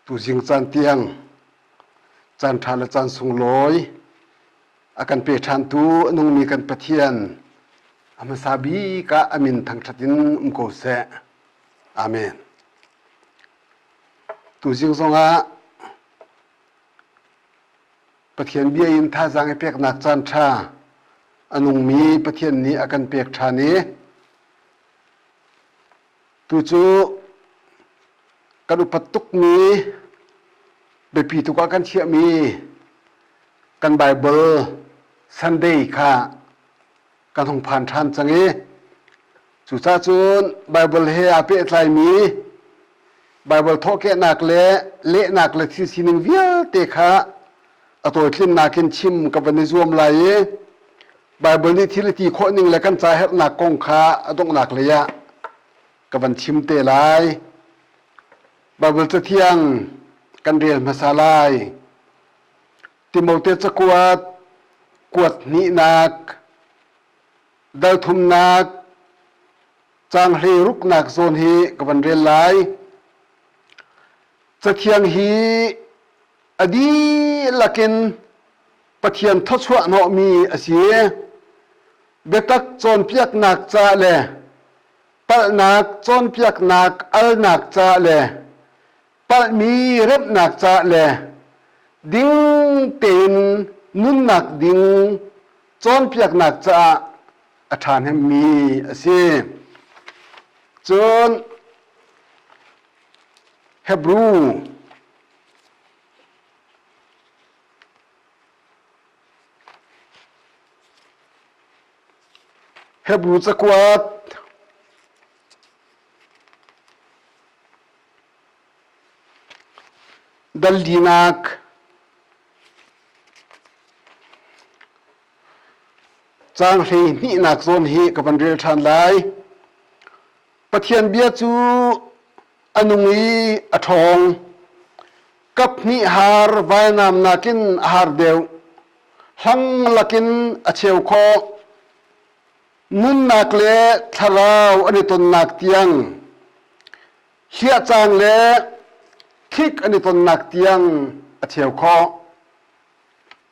Tuzing caan tiang caan ṭha le caan sunglawi a kan pe ṭhantu a nungmi kan Pathian a hmasa bik ah a min thangṭhat in um ko seh. Amen. Tuzing zongah Pathian bia in thazaang i peknak caan ṭha a nungmi Pathian nih a kan pek ṭhan i Tucu kan upat tukmi biapi tuk ah kan chiahmi kan Bible Sunday kha kan hung phan ṭhan cang i cucaah cun Bible he aa pehtlaimi Bible thawhkehnak le lehnak le thil sining vialte kha a tawitlinnak in chim ka van i zuam lai i Baibal nih thil a ti khawh ning le kan ca herhnak kong kha a donghnak lei ah ka van chim te lai. Baibal Cathiang kan rel hmasa lai. Timote cakuat kuat hnihnak, dal thumnak, caang hleiruknak zawn hi ka van rel lai. Cathiang hi a dihlak in Pathian thawchuah hnawhmi a si. Biatak cawnpiaknak ca le palhnak cawnpiaknak alnak ca le palhmi remhnak ca le ding tein nunnak ding cawnpiaknak caah a ṭhahnemmi a si. Cun Hebru Hebru cakuat dal linak caang hleihnihnak zawn hi ka van rel ṭhan lai. Pathian bia cu a nung i a ṭhawng. Kaphnih har vainam nakin a har deuh. Hlang lakin a cheu khawh. Nunnak le thlarau an i tonnak tiang, hliahcang le thik an i tonnak tiang a cheu khawh.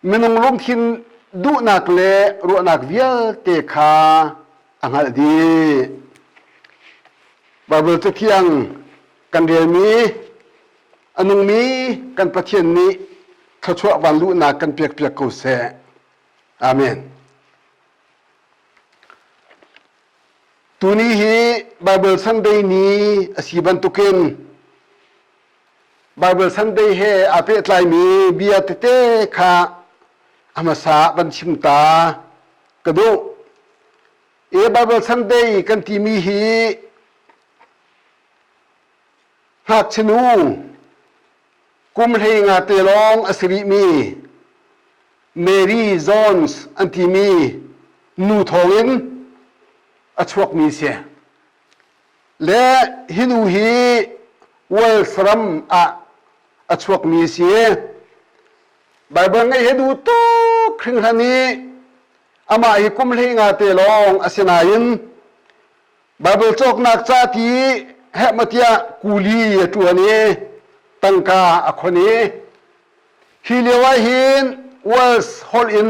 Minung lungthin duhnak le ruahnak vialte kha a hngalh dih. Baibal Cathiang kan relmi a nungmi kan Pathian nih thluachuah vanluhnak kan pekpiak ko seh. Amen. Tuni hi Bible Sunday ni a si bantukin Bible Sunday he aa pehtlaimi bia tete kha a hmasa van chim ta ka duh. E Bible Sunday kan timi hi ngakchia nu kum hlei nga te lawng a si rihmi Mary Jones an timi nu thawngin a chuakmi si. Le hi nu hi Wales ram ah a chuakmi a si. Baibal ngeih hi duh tuk hringhran i amah hi kum hlei nga te lawng a si nain Baibal cawknak ca ti heh maw tiah kuli a ṭuan i tangka a khon i hi lio ah hin Wales holh in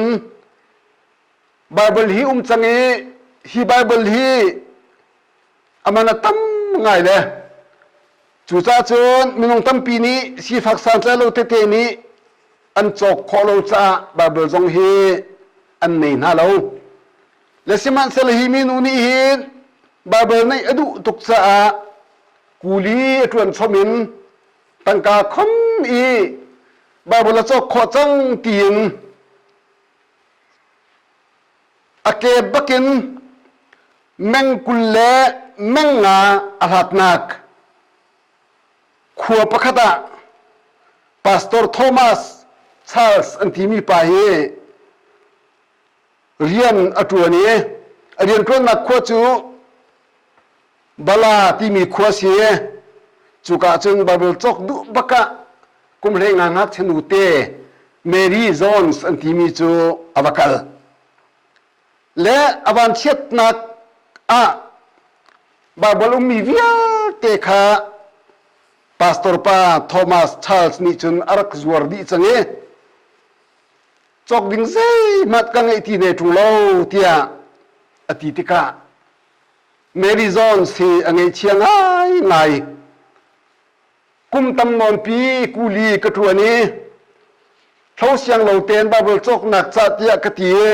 Baibal hi um cang i hi Baibal hi a man a tam ngai le cucaah cun minung tampi nih sifak santlai lo tete nih an cawk khawh lo caah Baibal zong hi an nei hna lo. Le sihmanhsehlaw hi minu nih hin Baibal neih a duh tuk caah kuli a ṭuan chom in tangka khon i Baibal a cawk khawh cang tiin A ke bakin meng 20 le meng nga a hlatnak khua pakhat ah Pastor Thomas Charles an timi pa hi rian a ṭuan i a rianṭuannak khua cu Bala timi khua si i cuka cun Bible cawk duh bak ah kum 15 ngakchia nute Mary Jones an timi cu a va kal. Le a vanchiatnak ah Bible ummi vialte kha Pastor pa Thomas Charles nih cun a rak zuar dih cang i cawk ding zeihmanh ka ngeih ti ne ṭung lo tiah a ti tikah Mary Jones hi a ngaihchia ngaingai. Kum tam nawnpi kuli ka ṭuan i thlo siang lo tein Baibal cawknak ca tiah ka ti i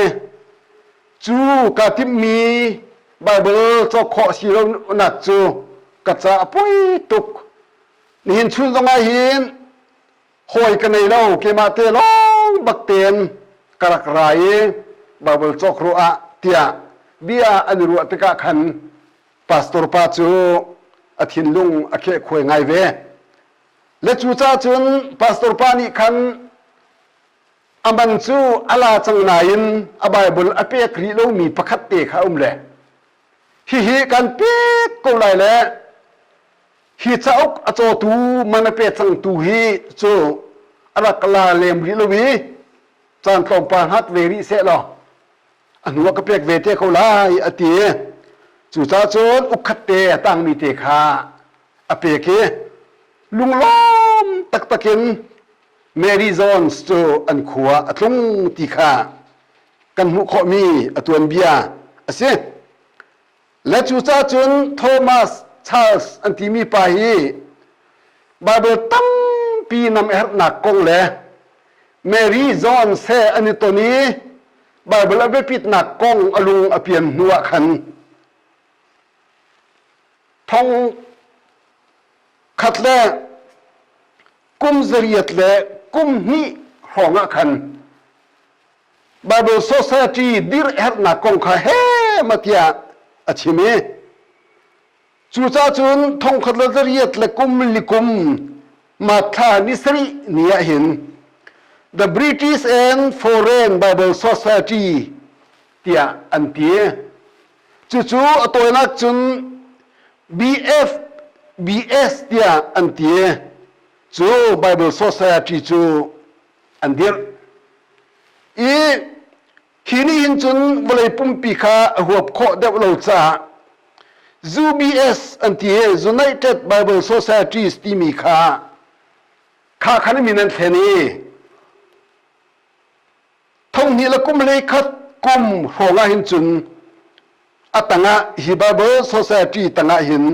cu kaa timhmi Baibal cawk khawh si lonak cu ka ca a poi tuk. Nihin chun zongah hin hawi ka nei lo keimah te lawng bak tein ka rak ra i Baibal cawk ruah ah tiah bia an i ruah tikah khan pastor pa cu a thinlung a khehkhuai ngai ve. Le cucaah cun pastor pa nih khan a man cu a la cang nain a Bible a pek rih lomi pakhat te kha a um le hihi kan pek ko lai le hi cauk a cawtu man a pe cangtu hi cu a rak la lem rih lo i caan tlawmpal hngat ve rih seh law a hnu ah ka pek ve te ko lai a ti. Cucaah cun ukkhat te a tangmi te kha a pek i lunglawm taktak in Mary Jones cu an khua a tlung ti kha kan hmuh khawhmi a tuanbia a si. Le cucaah cun Thomas Charles an timi pa hi Bible tampi nam a herhnak kong le Mary Jones he an i ton i Bible a biapitnak kong a lung a pian hnu ah khan thong khat le kum zariat le kum hnih hrawng ah khan Bible Society dirh herhnak kong kha he ma tiah a chim i cucaah cun thongkhat le zariat le kum likum ma thla ni sarih ni ah hin The British and Foreign Bible Society tiah an ti. Cucu a tawinak cun BFBS tiah an ti. Cu Bible Society cu an dirh. I hi nih hin cun vawlei pumpi kha a huap khawh deuh lo caah UBS an ti i United Bible Societies timi kha kha khan min an thlen i thonghnih le kum hlei khat kum hrawng ah hin cun a tangah hi Bible Society tangah hin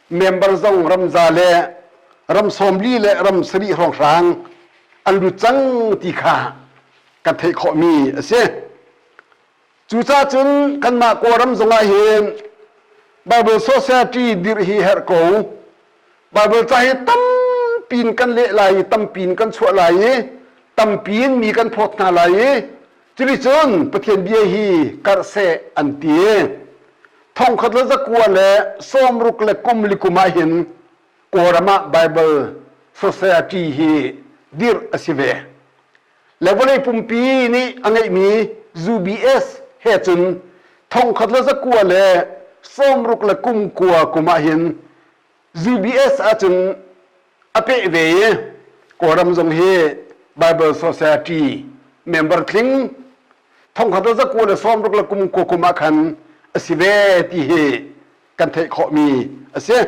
member zong ramza le ram sawmli le ram sarih hrawnghrang an lut cang ti kha kan theih khawhmi a si. Cucaah cun kanmah Kawlram zongah hin Bible Society dirh hi herh ko. Bible ca hi tampi in kan leh lai i tampi in kan chuah lai i tampi in mi kan phawt hna lai i cuticun Pathian bia hi karh seh an ti. Thongkhat le zakua le sawmruk le kum likum ah hin Kawlram ah Bible Society hi dirh a si ve. Le vawlei pumpi nih a ngeihmi UBS he cun thongkhat le zakua le sawmruk le kum kua kum ah hin UBS ahcun a peh ve i Kawlram zong hi Bible Society member tling thongkhat le zakua le sawmruk le kum kua kum ah khan a si ve ti hi kan theih khawhmi a si.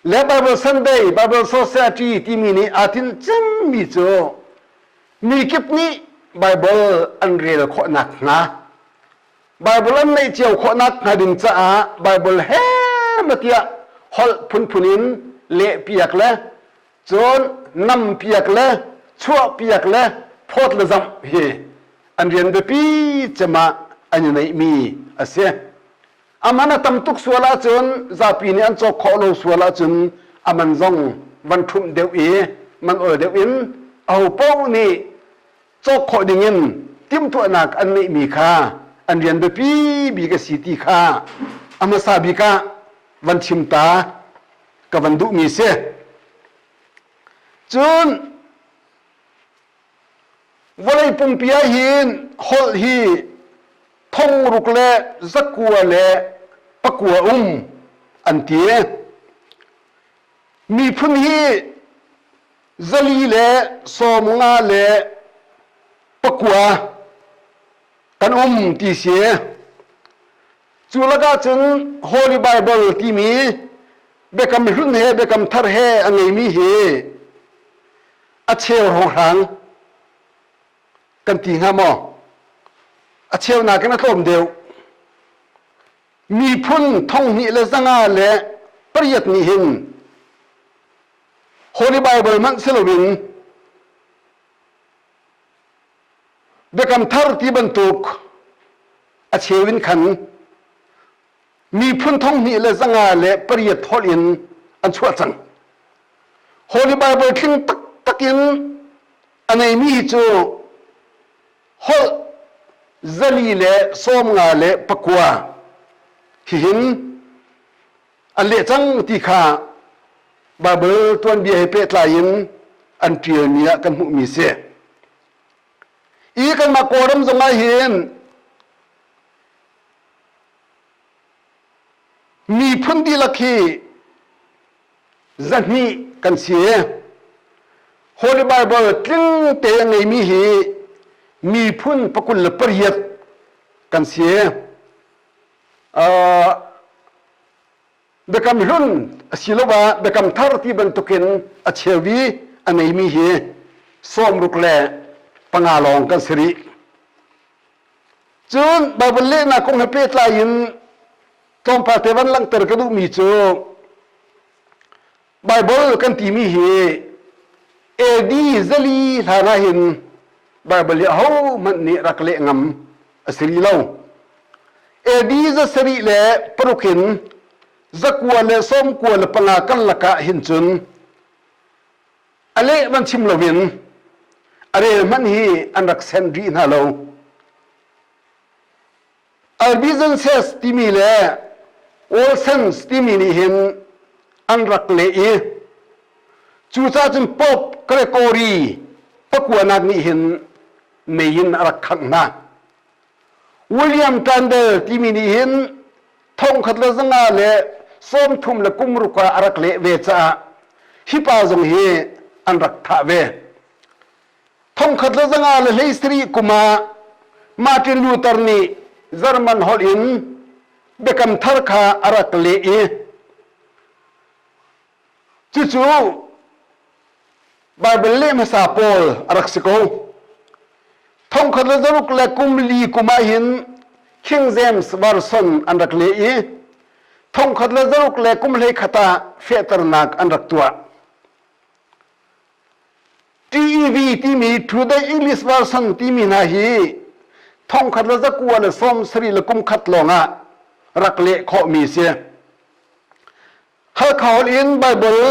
Le Bible Sunday, Bible Society timi nih aa tinh cemmi cu mi kip nih Bible an rel khawh nakhnga Bible an neih cio khawh nakhnga ding caah Bible he tiah holh phunphun in lehpiak le cun nampiak le chuahpiak le phawt le zamh hi an rian biapi cem ah an i neihmi a si. A man a tam tuk sual ahcun zapi nih an cawk khawh lo sual ahcun a man zong van ṭhumh deuh i man ol deuh in ahopaoh nih cawk khawh dingin timhtuahnak an ngeihmi kha an rian biapi bik a si ti kha a hmasa bik ah van chim ta ka van duhmi si. Cun vawlei pumpi ah hin holh hi thongruk le zakua le pakua um an ti. Miphun hi zali le 50 le pakua kan um ti si. Cu lakah cun Holy Bible timi Biakam Hlun he Biakam Thar he a ngeimi hi a cheu hrawnghrang kan ti hnga maw? A cheu nakin a tlawm deuh. Miphun 2508 nih hin Holy Bible hmanh si loin Biakam Thar ti bantuk a cheu in khan miphun 2508 holh in an chuah cang. Holy Bible tling taktak in a neimi hi cu holh 459 hihin an leh cang ti kha Bible tuanbia he pehtlai in an ṭialmi ah kan hmuhmi si. I kanmah Kawlram zongah hin miphun dihlak hi 200 kan si. Holy Bible tling te a ngeimi hi miphun 28 kan si. Biakam Hlun asiloah Biakam Thar ti bantukin a cheu i a ngeimi hi 65 lawng kan si rih. Cun Baibal lehnak kong he pehtlai in tlawmpal te van langhter ka duhmi cu Baibal kan timi hi AD 400 hlan ah hin Baibal hi ahohmanh nih rak leh ngam a si rih lo. AD 706 in 995 kan lakah hin cun a leh van chim loin a rel hmanh hi an rak send rih hna lo. Albigenses timi le Olsens timi nih hin an rak leh i cucaah cun Pope Gregory pakuanak nih hin mei in a rak khangh hna. William Tyndale timi nih hin 1336 ah a rak leh ve caah hi pa zong hi an rak thah ve. 1937 kum ah Martin Luther nih German holh in Biakam Thar kha a rak leh i cucu Baibal leh hmasa pawl a rak si ko. 1604 kum ah hin King James Version an rak leh i 1631 ah fehternak an rak tuah. TEV timi Today English Version timi hna hi 1971 lawngah rak leh khawhmi si. Halkha holh in Bible,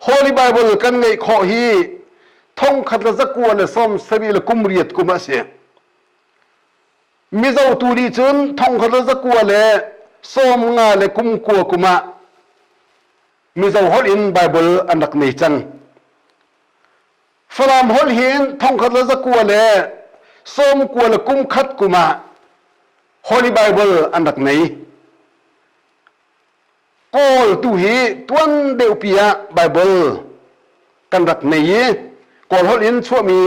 Holy Bible kan ngeih khawh hi 1978 kum a si. Mizo tu nih cun 1959 kum ah Mizo holh in Bible an rak nei cang. Falam holh hin 1991 kum ah Holy Bible an rak nei. Kawl tu hi tuan deuhpi ah Bible kan rak nei i Kawl holh in chuahmi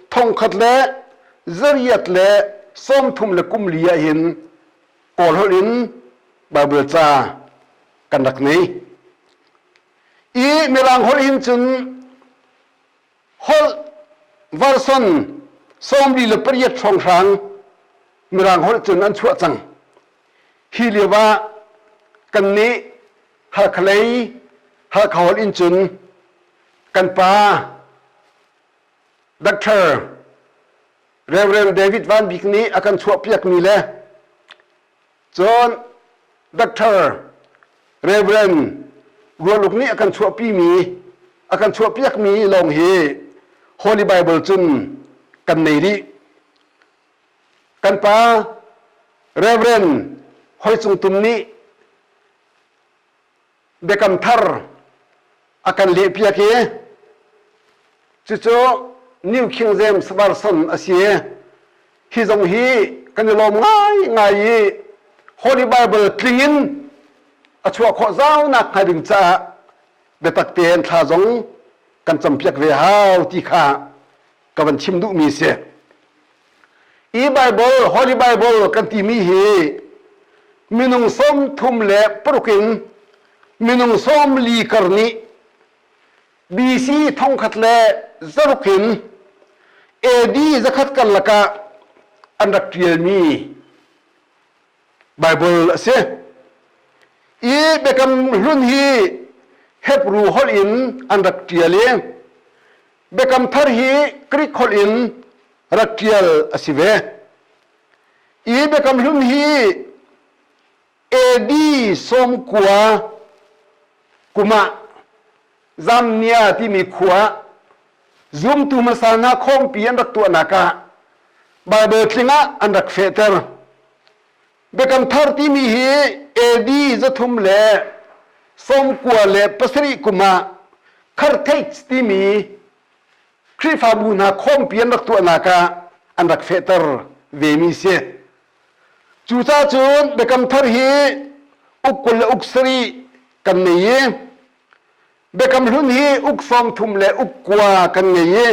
1834 ah hin Kawl holh in Bible ca kan rak nei. I Mirang holh hin cun holh version 48 hrawnghrang Mirang holh cun an chuah cang. Hi lio ah kannih Halkha lei Halkha holh in cun kan pa Dr. Reverend David Van Bik nih a kan chuahpiakmi le Cun Doctor Reverend Rualuk nih a kan chuahpimi a kan chuahpiakmi lawng hi Holy Bible cun kan nei rih. Kan pa Reverend Hoi Cung Tum nih Biakam Thar a kan lehpiak i cucu New King James Version a si i hi zong hi kan i lawm ngaingai i Holy Bible tling in a chuah khawh zau nak hnga ding caah biatak tein thla zong kan campiak ve hau ti kha ka van chim duhmi si. I Bible, Holy Bible kan timi hi minung 36 in Minung 40 kar nih BC 1600 in AD 100 karlak ah an rak ṭialmi Baibal a si. I Biakam Hlun hi Hebru holh in an rak ṭial i Biakam Thar hi Greek holh in rak ṭial a si ve. I Biakam Hlun hi AD 90 kum ah Zamnia timi khua zumtu hmasa hna khawmpi an rak tuahnak ah Baibal tling ah an rak fehter. Biakam Thar timi hi AD 397 kum ah Carthage timi Khrihfabu hna khawmpi an rak tuahnak ah an rak fehter vemi si. Cucaah cun Biakam Thar hi uk 20 le uk sarih kan nei i Biakam Hlun hi uk 30 le uk kua kan ngei i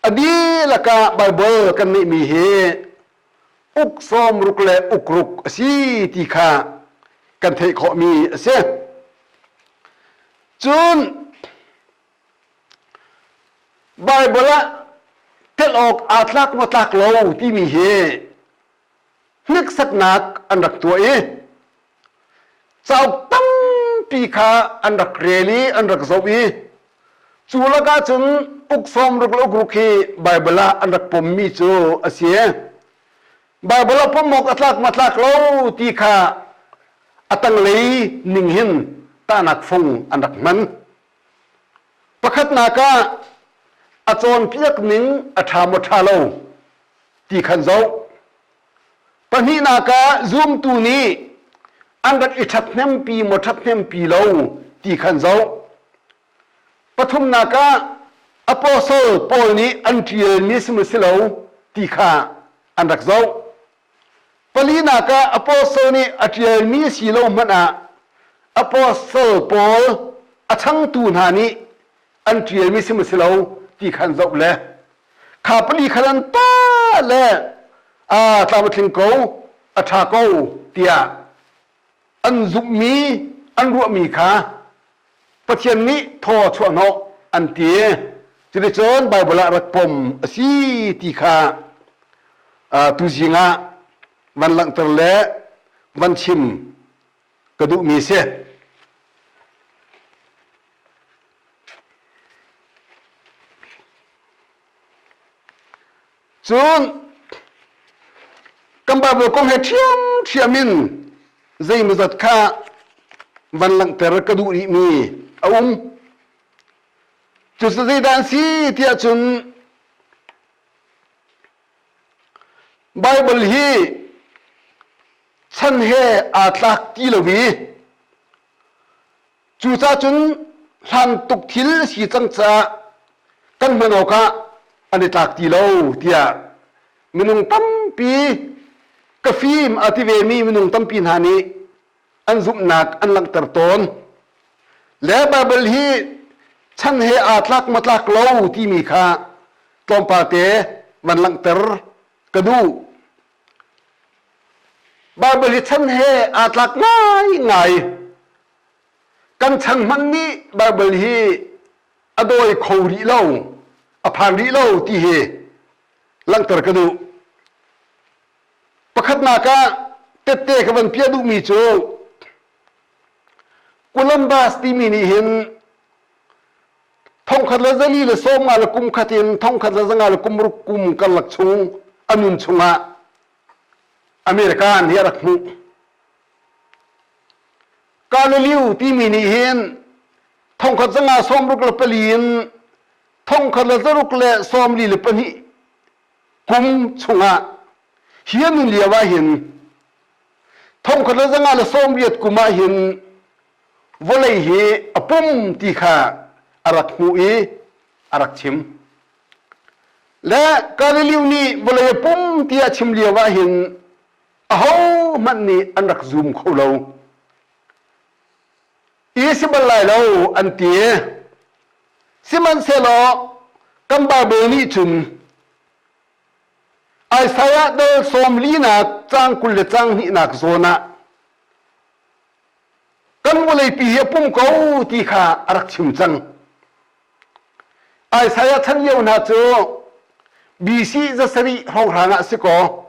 a dihlak ah Baibal kan ngeihmi hi uk 60 le uk ruk a si ti kha kan theih khawhmi a si. Cun Baibal ah telh awk aa tlak maw tlak lo timi hi hniksaknak an rak tuah i cauk tampi kha an rak rel i an rak zoh i cu lakah cun uk 60 le uk ruk hi Baibal ah an rak pommi cu a si. Baibal ah pom awk a tlak ma tlak lo ti kha a tanglei ning hin tahnak fung an rak hman. Pakhatnak ah a cawnpiak ning a ṭha maw ṭha lo ti khan zoh. Pahnihnak ah zumtu nih an rak i ṭhathnempi maw ṭhathnempi lo ti khan zoh. Pathumnak ah apostle Paul nih an ṭialmi si maw si lo ti kha an rak zoh. Palinak ah apostle nih a ṭialmi si lo hmanh ah apostle pawl a changtu hna nih an ṭialmi si maw si lo ti kha an zoh le kha pali kha an ta le a tlam a tling ko a ṭha ko tiah an zumhmi an ruahmi kha Pathian nih thaw chuah hnawh an ti. Cuticun Baibal ah rak pom a si ti kha tuzing ah van langhter le van chim ka duhmi si. Cun kan Baibal kong he ṭhiamṭhiam in zeimawzat kha van langhter ka duh rihmi a um. Cucu zeidah an si tiah cun Baibal hi chan he aa tlak ti lo i Cucaah cun hlan tuk thil a si cang caah kan hman awkah an i tlak ti lo tiah minung tampi ka fim a ti vemi minung tampi hna nih an zumhnak an langhter tawn. Le Baibal hi chan he aa tlak maw tlak lo timi kha tlawmpal te van langhter ka duh. Baibal hi chan he aa tlak ngaingai. Kan chan hmanh nih Baibal hi a dawi kho rih lo, a phan rih lo ti hi langhter ka duh. Pakhatnak ah tette ka van piah duhmi cu Columbus timi nih hin 1495 le kum khat in 1600 kum karlak chung a nun chungah American hi a rak hmuh. Galileo timi nih hin 1564 in 1642 kum chungah hi a nun lio ah hin 1980 kum ah hin vawlei hi a pum ti kha a rak hmuh i a rak chim. Le Galileo nih vawlei a pum ti a chim lio ah hin ahohmanh nih an rak zum kho lo. I si bal lai lo an ti. Sihmanhsehlaw kan Baibal nih cun Isaiah dal 40 nak caang 20 le caang hnihnak zawn ah. Kan vawleipi hi a pum ko ti kha a rak chim cang. Isaiah chan lio hna cu BC 700 hrawnghrang ah si kaw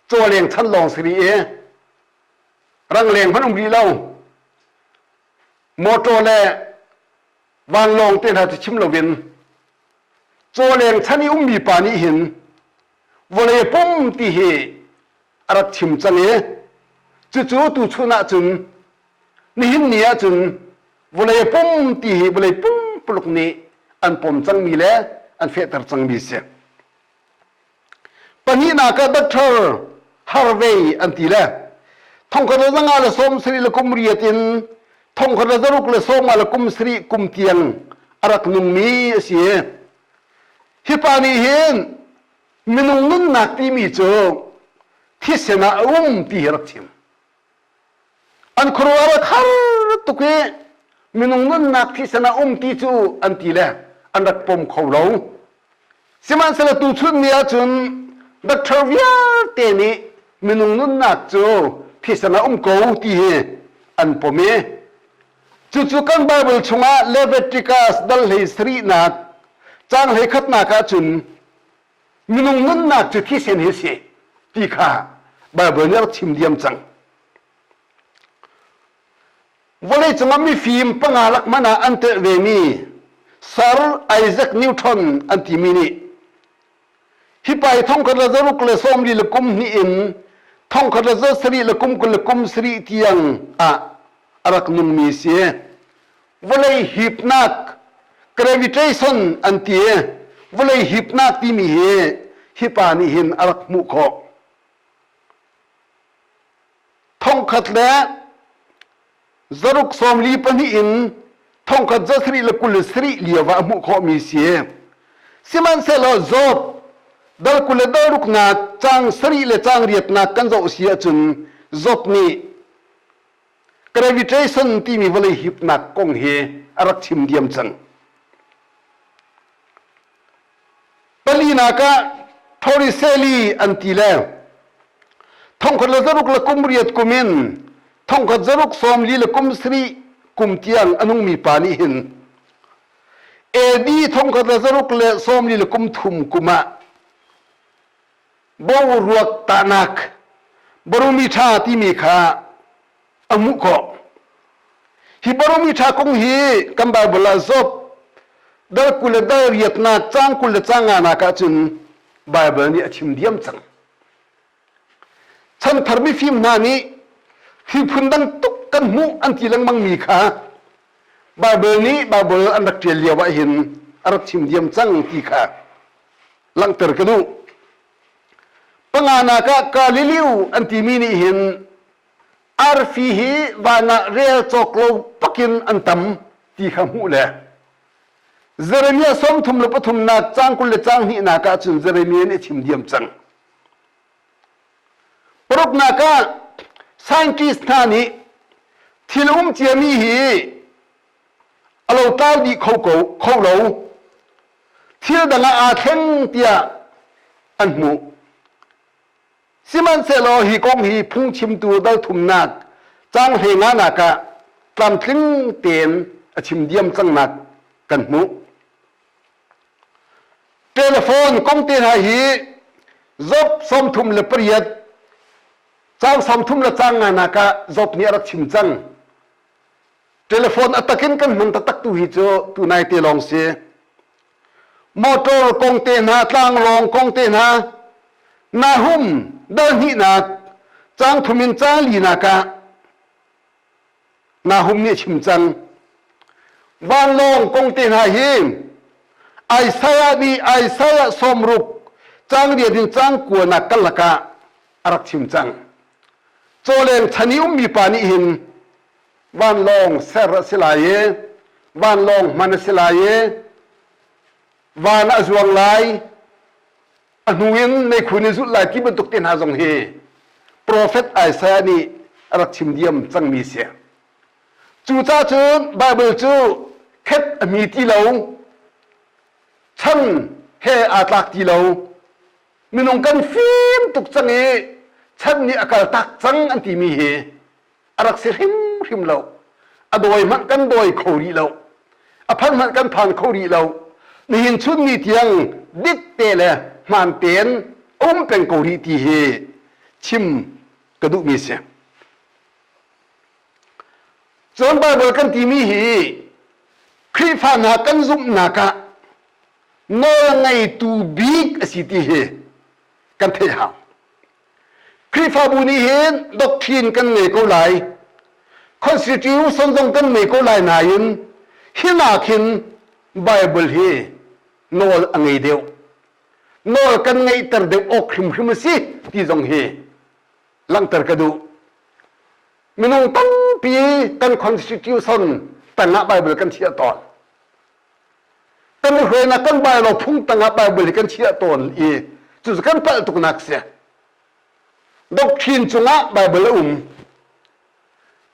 cawleng chan lawng si rih i rangleng hmanh um rih lo. Motor le vanlawng te hna cu chim loin cawleng chan i ummi pa nih hin vawlei pum ti hi a rak chim cang i cucu tuchun ahcun nihin ni ahcun vawlei pum ti hi vawlei pumpuluk nih an pom cangmi le an fehter cangmi si. Pahnihnak ah Dr. Harvey an ti le thongkhat le 578 in 1670 kum tiang a rak nungmi a si. Hi pa nih hin minung nunnak timi cu thisen ah a um ti hi rak chim. An khuaruah a rak har tuk i minung nunnak thisen ah um ti cu an ti le an rak pom kho lo. Sihmanhsehlaw tuchun ni ahcun doctor vialte nih minung nunnak cu thisen ah um ko ti hi an pom i cucu kan Bible chungah Leviticus dal hlei sarihnak caang hlei khatnak ahcun minung nunnak cu thisen hi si ti kha Bible nih a rak chim diam cang. Vawleicung ah mifim panga lak hmanh ah an telh vemi Sir Isaac Newton an timi nih hi pa hi thongkhat le zaruk le sawmli le kum hnih in thongkhat le zasarih le kum 20 le kum sarih tiang ah a rak nungmi si. Vawlei hipnak gravitation an ti i vawlei hipnak timi hi hi pa nih hin a rak hmuh khawh. Thongkhat le zaruk 42 in thongkhat zasarih le 27 lio ah a hmuh khawhmi si. Sihmanhsehlaw Job dal 20 le dal ruknak caang sarih le caang riatnak kan zoh si ahcun Job nih gravitation timi vawlei hipnak kong hi a rak chim diam cang. Palinak ah Torricelli an ti le thongkhat le zaruk le kum riat kum in thongkhat zaruk 40 le kum sarih kum tiang a nungmi pa nih hin AD thongkhat le zaruk le 40 le kum thum kum ah boruak tahnak barometer timi kha a hmuh khawh. Hi barometer kong hi kan Bible ah Job dal 20 le dal riatnak caang 20 le caang nganak ahcun Bible nih a chim diam cang. Chanthar mifim hna nih thil phundang tuk kan hmuh an ti lengmang mi kha Bible nih Bible an rak ṭial lio ah hin a rak chim diam cang ti kha langhter ka duh. Panganak ah Galileo an timi nih hin arfi hi van ah rel cawk lo pakin an tam ti kha hmuh le Jeremiah 33 nak caang 20 le caang hnihnak ah cun Jeremiah nih a chim diam cang. Paruknak ah scientist hna nih thil um ciami hi a lotlau dih kho ko kho lo thil dang ah aa thleng tiah an hmuh. Sihmanhsehlaw hi kong hi phungchimtu dal thumnak caang hlei nganak ah tlamtling tein a chim diam cangnak kan hmuh. Telephone kong te hna hi Job 38 caang 30 le caang nganak ah Job nih a rak chim cang. Telephone a takin kan hman taktak tu hi cu tunai te lawng si. Motor kong te hna, tlanglawng kong te hna, Nahum dal hnihnak, caang thum in caang linak ah Nahum nih a chim cang. Vanlawng kong te hna hi Isaiah nih Isaiah 60 caang riat in caang kuanak karlak ah a rak chim cang. Cawleng chan i ummi pa nih hin vanlawng ser a si lai i vanlawng hman a si lai i van a zuang lai a hnu in meikhu nih zulh lai ti bantuk te hna zong hi profet Isaiah nih a rak chim diam cangmi si. Cucaah cun Bible cu khet a mi ti lo chan he aa tlak ti lo minung kan fim tuk cang i chan nih a kaltak cang an timi hi a rak si hrimhrim lo. A dawi hmanh kan dawi kho rih lo. A phan hmanh kan phan kho rih lo. Nihin chun ni tiang dik te le hmaan tein um peng ko rih ti hi chim ka duhmi si. Cun Baibal kan timi hi Khrihfa hna kan zumhnak ah nawl ngeitu bik a si ti hi kan theih hau. Khrihfabu nih hin doctrine kan ngei ko lai, constitution zong kan ngei ko lai nain hinak hin Bible hi nawl a ngei deuh. Nawl kan ngeihter deuh awk hrimhrim a si ti zong hi langhter ka duh. Minung tampi kan constitution tangah Bible kan chiah tawn. Kan i hruainak kan bylaw phung tangah Bible hi kan chiah tawn i cucu kan palh tuknak si. Doctrine cungah Bible a um.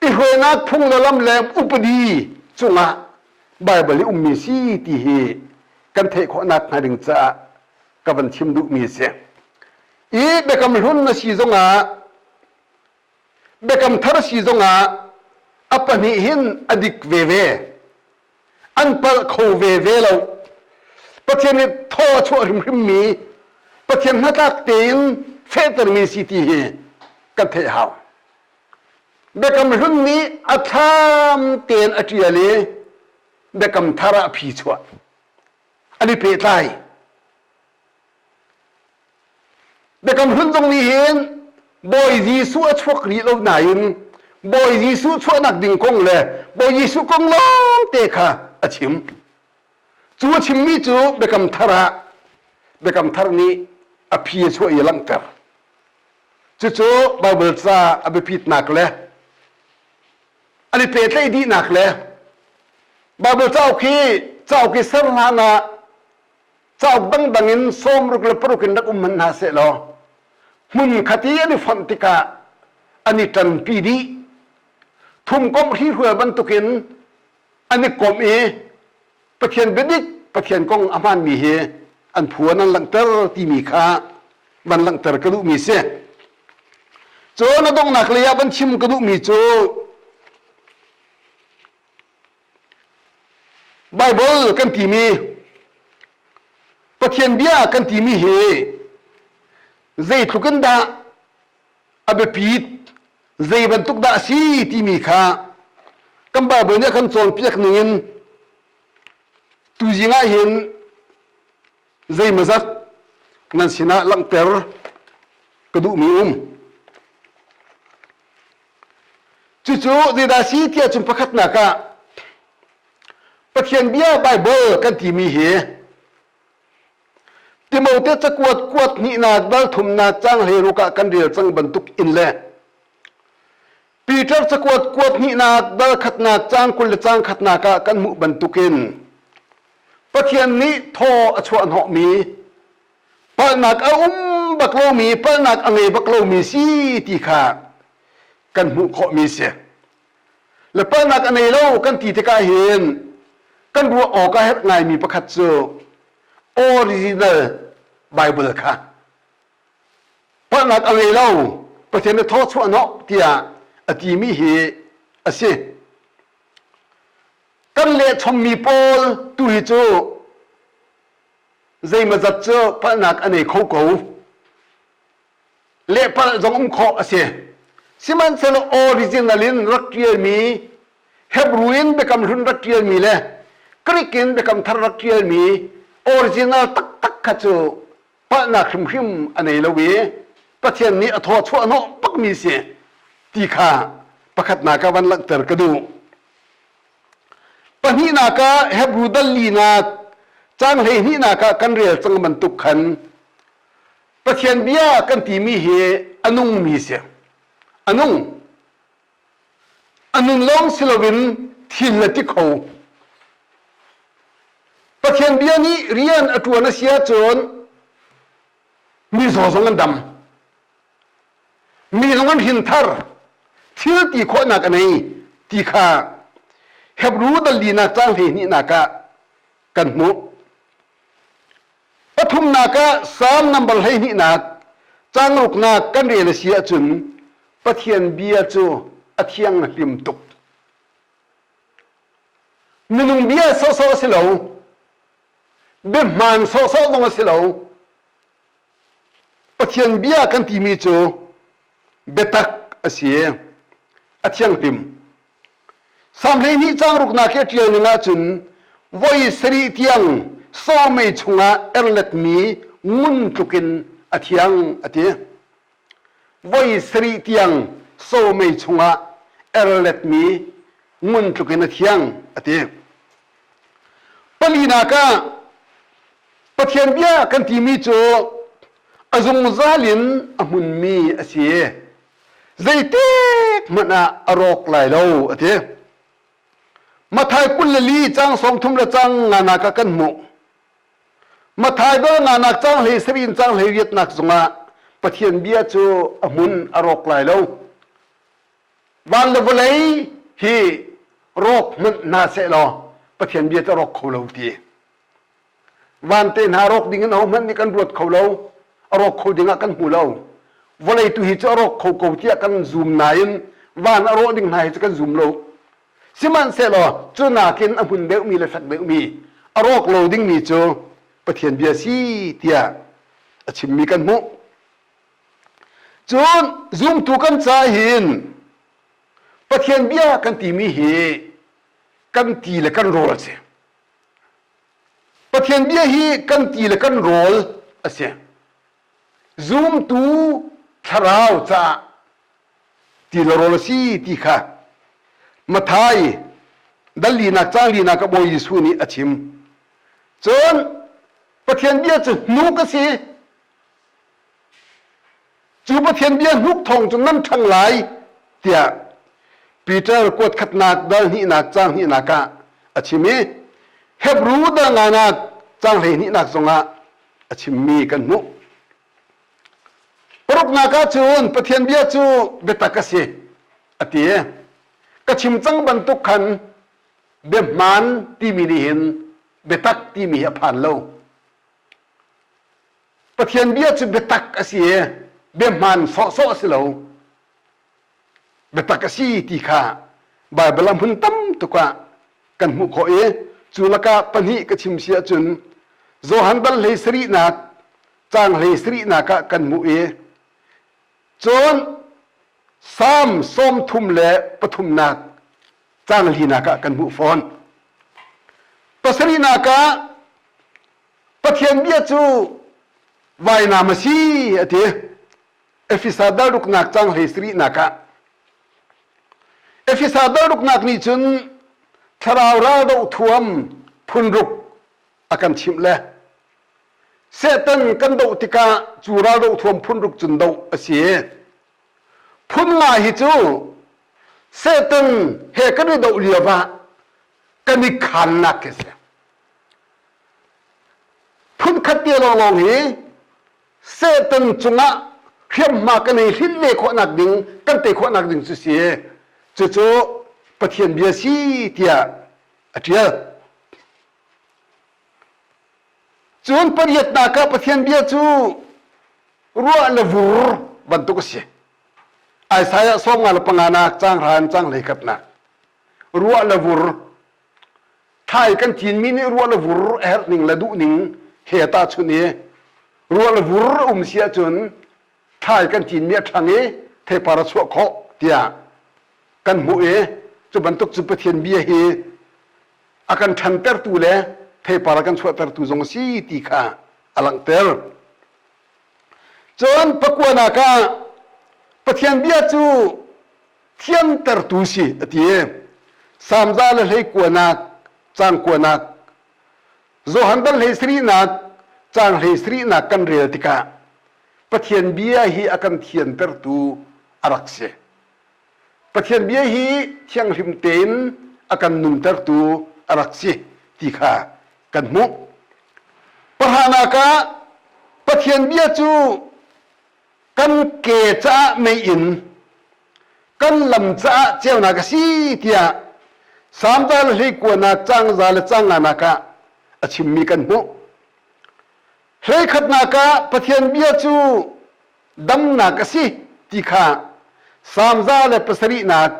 I hruainak phung le lam le upadi cungah Bible i ummi si ti hi kan theih khawhnak hnga ding caah ka van chim duhmi a si. I biakam hlun na si zongah biakam thar si zongah a pahnih hin a dik veve. An palh kho veve lo. Pathian nih thaw a chuah hrimhrimmi Pathian hnatlak tein fehtermi si ti hi kan theih hau. Biakam hlun nih a thlam tein a ṭial i biakam thar ah a phi chuah. An i pehtlai. Biakam Hlun zong nih hin Bawi Jesuh a chuak rih lo nain Bawi Jesuh chuahnak ding kong le Bawi Jesuh kong lawngte kha a chim. Cu a chimmi cu Biakam Thar ah Biakam Thar nih a phi a chuah i a langhter. Cucu Baibal ca a biapitnak le an i pehtlaih dihnak le Baibal cauk hi cauk i ser hlan ah cauk dangdang in sawmruk le paruk in rak um hmanh hna sehlaw hmunkhat i an i fonh tikah an i ṭanpi dih. Thumkomh hrihrual bantukin an i komh i Pathian biadik, Pathian kong a hmaanmi hi an phuan an langhter timi kha van langhter ka duhmi si. Cun a donghnak lei ah van chim ka duhmi cu Baibal kan timi Pathian bia kan timi hi zeitluk in dah a biapit zei bantuk dah a si timi kha kan Baibal nih a kan cawnpiak ningin tuzing ah hin zeimawzat nan sinah langhter ka duhmi um. Cucu zeidah si tiah cun pakhatnak ah Pathian bia Baibal kan timi hi Timote cakuat kuat hnihnak dal thumnak cang hleiruk ah kan rel cang bantuk in le Peter cakuat kuat hnihnak dal khatnak cang 20 le cang khatnak ah kan hmuh bantukin Pathian nih thaw a chuah hnawhmi palhnak a um bak lomi palhnak a ngei bak lomi si ti kha kan hmuh khawhmi si. Le palhnak a nei lo kan ti tikah hin kan ruah awk a herh ngaimi pakhat cu original Bible kha palhnak a ngei lo Pathian nih thaw chuah hnawh tiah a timi hi a si. Kan lehchommi pawl tu hi cu zeimawzat cu palhnak a nei kho ko. Lehpalh zong um khawh a si. Sihmanhsehlaw original in rak ṭialmi Hebrew in Biakam Hlun rak ṭialmi le Greek in Biakam Thar rak ṭialmi original taktak kha cu palhnak hrimhrim a nei lo i Pathian nih a thaw chuah hnawh bakmi si ti kha pakhatnak ah van langhter ka duh. Pahnihnak ah Hebrew dal linak caang hleihnihnak ah kan rel cang bantuk khan Pathian bia kan timi hi a nungmi si. A nung. A nun lawng si loin thil le ti kho. Pathian bia nih rian a ṭuan a si ahcun mizaw zong an dam. Mi zong an hrinthar. Thil ti khawhnak a nei ti kha Hebru dal linak caang hleihnihnak ah kan hmuh. Pathumnak ah Salm nambar 12nak caang ruknak kan rel a si ahcun Pathian bia cu a thianghlim tuk. Minung bia sawhsawh a si lo. Biahmaan sawhsawh zong a si lo. Pathian bia kan timi cu biatak a si. A thianghlim. Salm 12 caang ruknak i a ṭial ning ahcun voi sarih tiang sawmei chungah erletmi ngun tlukin a thiang a ti. Voi sarih tiang sawmei chungah erletmi ngun tlukin a thiang a ti. Palinak ah Pathian bia kan timi cu a zungzal in a hmunmi a si. Zeitik hmanh ah a rawk lai lo a ti. Matthai 24 caang 30 le caang nganak ah kan hmuh. Matthai dol nganak caang hlei sarih in caang hlei riatnak zongah Pathian bia cu a hmun a rawk lai lo. Van le vawlei hi rawk hmanh hna seh law Pathian bia cu a rawk kho lo ti. Van te hna rawk ding in ahohmanh nih kan ruat kho lo. A rawk kho ding ah kan hmu lo. Vawlei tu hi cu a rawk kho ko tiah kan zum nain van a rawh ding hna hi cu kan zum lo. Sihmanhsehlaw cu nakin a hmun deuhmi le fek deuhmi a rawk lo dingmi cu Pathian bia si tiah a chimmi kan hmuh. Cun zumtu kan ca hin Pathian bia kan timi hi kan ti le kan rawl a si. Pathian bia hi kan ti le kan rawl a si. Zumtu thlarau caah ti le rawl a si ti kha Matthai dal linak caang linak ah Bawi Jesuh nih a chim. Cun Pathian bia cu hnuk a si. Cu Pathian bia hnuk thawng cu nan ṭhang lai tiah Peter kuat khatnak dal hnihnak caang hnihnak ah a chim i Hebru dal nganak caang 12nak zongah a chimmi kan hmuh. Paruknak ah cun Pathian bia cu biatak a si a ti. Ka chim cang bantuk khan biahmaan timi nih hin biatak timi hi a phan lo. Pathian bia cu biatak a si i biahmaan sawhsawh a si lo. Biatak a si ti kha Baibal ah hmun tam tuk ah kan hmuh khawh i cu lakah pahnih ka chim si ahcun Johan dal hlei sarihnak caang hlei sarihnak ah kan hmuh i cun Salm 33 caang linak ah kan hmuh fawn. Pasarihnak ah Pathian bia cu vainam a si a ti. Efesa dal ruknak caang hlei sarihnak ah. Efesa dal ruknak nih cun thlarau raldoh thuam phun ruk a kan chimh le Satan kan doh tikah cu raldoh thuam phun ruk cun doh a si. Phun nga hi cu Satan he kan i doh lio ah kan i khannak khi a si. Phunkhat te lawnglawng hi Satan cungah hriamhma kan hei hlinh ve khawhnak ding kan tei khawhnak ding cu si. Cucu Pathian bia si tiah a ṭial. Cun pariatnak ah Pathian bia cu ruah le vur bantuk a si. Isaiah 55 nak caang hra in caang hleikhatnak. Ruah le vur Thlai kan cinmi nih ruah le vur a herh ning le duh ning he tahchunh i ruah le vur a um si ahcun thlai kan cinmi a ṭhang i theipar a chuah khawh tiah kan hmuh i cu bantuk cu Pathian bia hi a kan ṭhantertu le theipar a kan chuahtertu zong a si ti kha a langhter. Cun pakuanak ah Pathian bia cu thiantertu si a ti. Salm za le hlei kuanak caang kuanak Johan dal hlei sarihnak caang hlei sarihnak kan rel tikah Pathian bia hi a kan thiantertu a rak si. Pathian bia hi thianghlim tein a kan nuntertu a rak si ti kha kan hmuh. Pahranak ah Pathian bia cu kan ke caah meiinn kan lam caah ceunak a si tiah Salm za le hlei kuanak caang za le caang nganak ah a chimmi kan hmuh. Hleikhatnak ah Pathian bia cu damnak a si ti kha Salm za le pasarihnak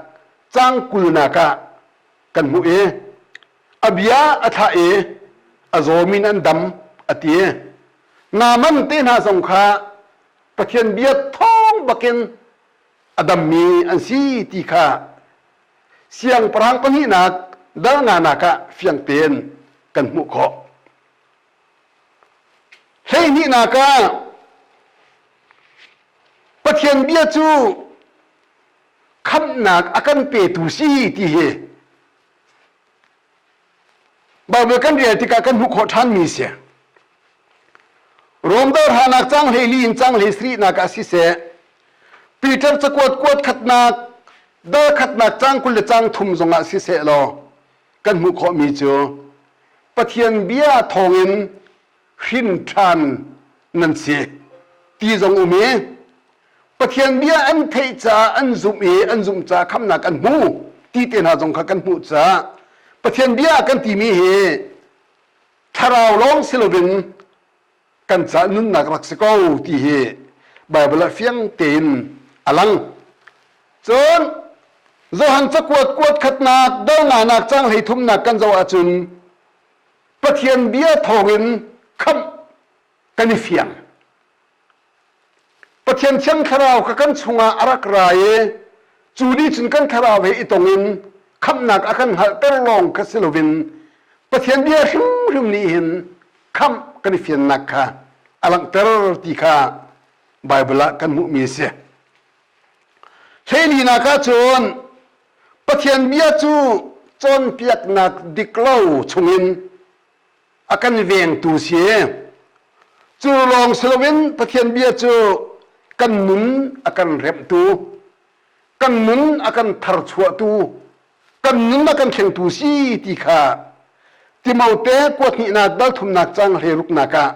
caang kulnak ah kan hmuh i. A bia a thlah i a zawmi in an dam a ti. Naaman te hna zong kha Pathian bia thawng bakin a dammi an si ti kha siangpahrang pahnihnak dal nganak ah fiang tein kan hmuh khawh. Hleihnihnak ah Pathian bia cu khamhnak a kan petu si ti hi Baibal kan rel tikah kan hmuh khawh ṭhanmi si. Rom dohranak cang hleili in cang hlei sarihnak ah siseh, Peter cakuat kuat khatnak dal khatnak cang 20 le cang thum zongah siseh law kan hmuh khawhmi cu Pathian bia thawngin hrin ṭhan nan si ti zong um i Pathian bia an theih caah an zumh i an zumh caah khamhnak an hmu ti te hna zong kha kan hmuh caah Pathian bia kan timi hi thlarau lawng si loin kan caah nunnak rak si ko ti hi Baibal ah fiang tein a lang. Cun Johan cakuat kuat khatnak dal nganak cang hlei thumnak kan zoh ahcun Pathian bia thawngin khamh kan i fiang. Pathian Thiang Thlarau kha kan chungah a rak ra i cu nih cun kan thlarau he i tong in khamhnak a kan hngalhter lawng kha si loin Pathian bia hrimhrim nih hin khamh kan i fiannak kha a langhter ti kha Baibal ah kan hmuhmi a si. Hleilinak ah cun Pathian bia cu cawnpiaknak dik lo chungin a kan vengtu si. Cu lawng si loin Pathian bia cu kan nun a kan remhtu, kan nun a kan tharchuahtu, kan nun a kan thlengtu si ti kha Timote kuat hnihnak dal thumnak cang hleiruknak ah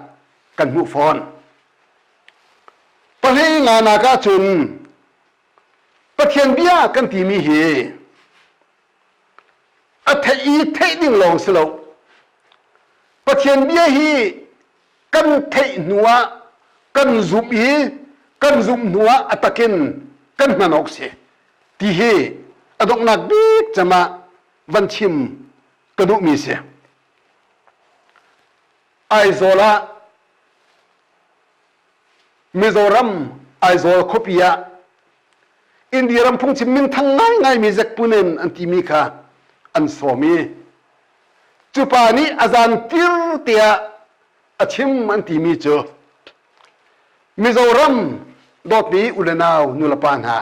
kan hmuh fawn. Pahnih nganak ah cun Pathian bia kan timi hi a theih i theih ding lawng si lo. Pathian bia hi kan theih hnu ah kan zumh i kan zumh hnu ah a takin kan hman awk si ti hi a donghnak bik cem ah van chim ka duhmi si. Aizawl ah Mizoram Aizawl khuapi ah India ram phungchim minthang ngaingaimi Zack Punen an timi kha an sawm i cu pa nih a zan tir tiah a chim an timi cu Mizoram dawtmi u le nau nulepa hna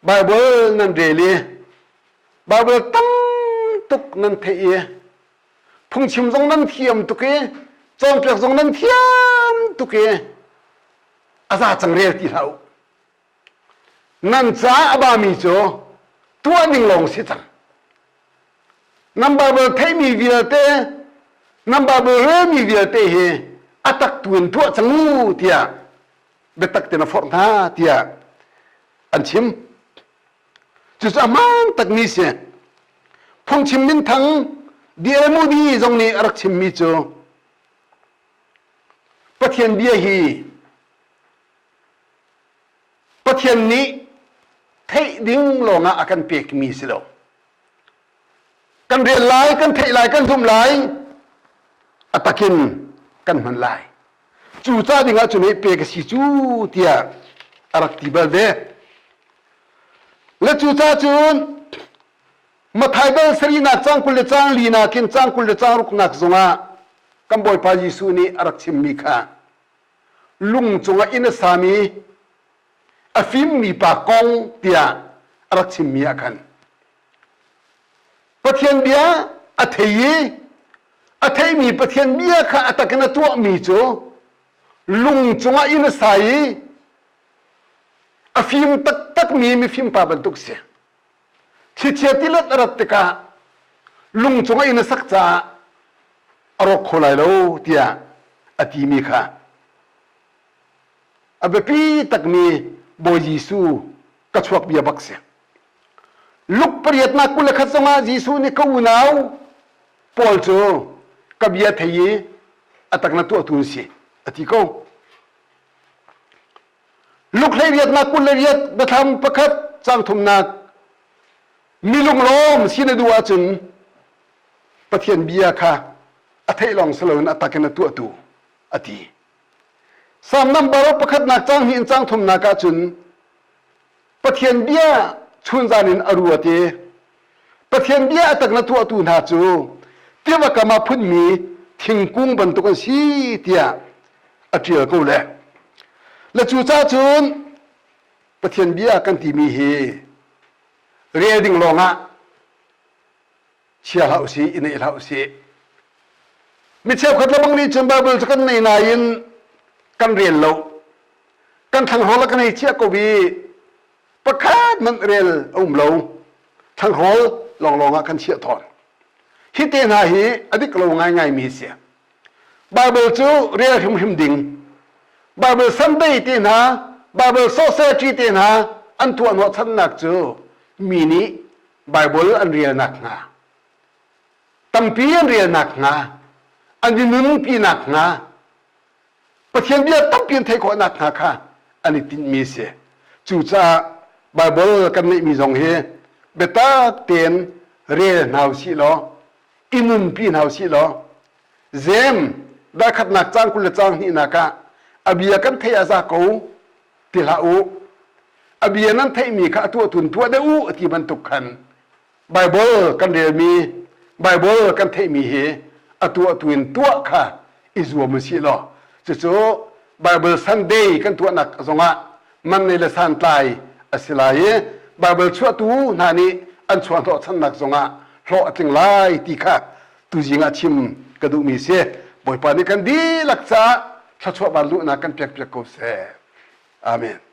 Bible nan rel i Bible tam tuk nan theih i phungchim zong nan thiam tuk i cawnpiak zong nan thiam tuk i a za cang rel ti hlah u. Nan ca a bami cu tuah ding lawng si cang. Nan Bible theihmi vialte, nan Bible relmi vialte hi a tak tu in tuah cang u tiah biatak tein a forh hna tiah an chim. Cucu a hmaan takmi si. Phungchim minthang D.L. Moody zong nih a rak chimmi cu Pathian bia hi Pathian nih theih ding lawngah a kan pekmi si lo. Kan rel lai, kan theih lai, kan zumh lai, a takin kan hman lai. Cu ca dingah cun hei pek a si cu tiah a rak ti bal ve. Le cu ca cun Mathai bal sarihnak cang 20 le cang linak in cang 20 le cang ruknak zongah kan Bawipa Jesuh nih a rak chimmi kha lung cungah inn a sami a fimmi pa kong tiah a rak chimmi ah khan Pathian bia a thei i a theimi Pathian bia kha a tak in a tuahmi cu lung cungah inn a sa i a fim taktakmi mifim pa bantuk si. Thlichia tilet a rat tikah lung cungah inn a sak caah a rawk kho lai lo tiah a timi kha a biapi takmi Bawi Jesuh ka chuak bia bak si. Luk pariatnak 21 zongah Jesuh nih ka unau Paul cu ka bia thei i a tak na tuahtu an si a ti ko. Luk 18nak 28 biathlam pakhat cang thumnak mi lunglawm si na duh ahcun. Pathian bia kha a theih lawng si loin a tak in a tuahtu a ti. Salm number pakhatnak caang hnih in caang thumnak ahcun Pathian bia chunzan in a ruat i Pathian bia a tak na tuahtu hna cu tiva kam ah phunmi thingkung bantuk an si tiah a ṭial ko le. Le cucaah cun Pathian bia kan timi hi rel ding lawngah chia hlah usih, i neih hlah usih. Mi cheukhat lebang nih cun Bible cu kan nei nain kan rel lo. Kan thlanghrawl a kan ei chia ko i pakhat hmanh rel a um lo. Thlanghrawl lawnglawng ah kan chiah tawn. Hi te hna hi a dik lo ngaingaimi a si. Bible cu rel hrimhrim ding. Bible Sunday te hna, Bible Society te hna an tuah hnawhchannak cu mi nih Bible an rel nakhnga, tampi an rel nakhnga, an i nunpi nakhnga, Pathian bia tampi an theih khawh nakhnga kha an i tinhmi a si. Cucaah Bible kan neihmi zong hi biatak tein rel hna usih law, i nunpi hna usih law, Jem dalkhatnak caang 20 le caang hnihnak ah a bia kan theih ah za ko ti hlah u. A bia nan theihmi kha a tuahtun tuah deuh u a ti bantuk khan Bible kan relmi, Bible kan theihmi hi a tuahtu in tuah kha i zuam u sih law cucu Bible Sunday kan tuahnak zongah man nei le santlai a si lai i Bible chuahtu hna nih an chuah hnawhchannak zongah hlawh a tling lai ti kha tuzing ah chim ka duhmi si. Bawipa nih kan dihlak caah thluachuah van luhnak kan pekpiak ko seh. Amen.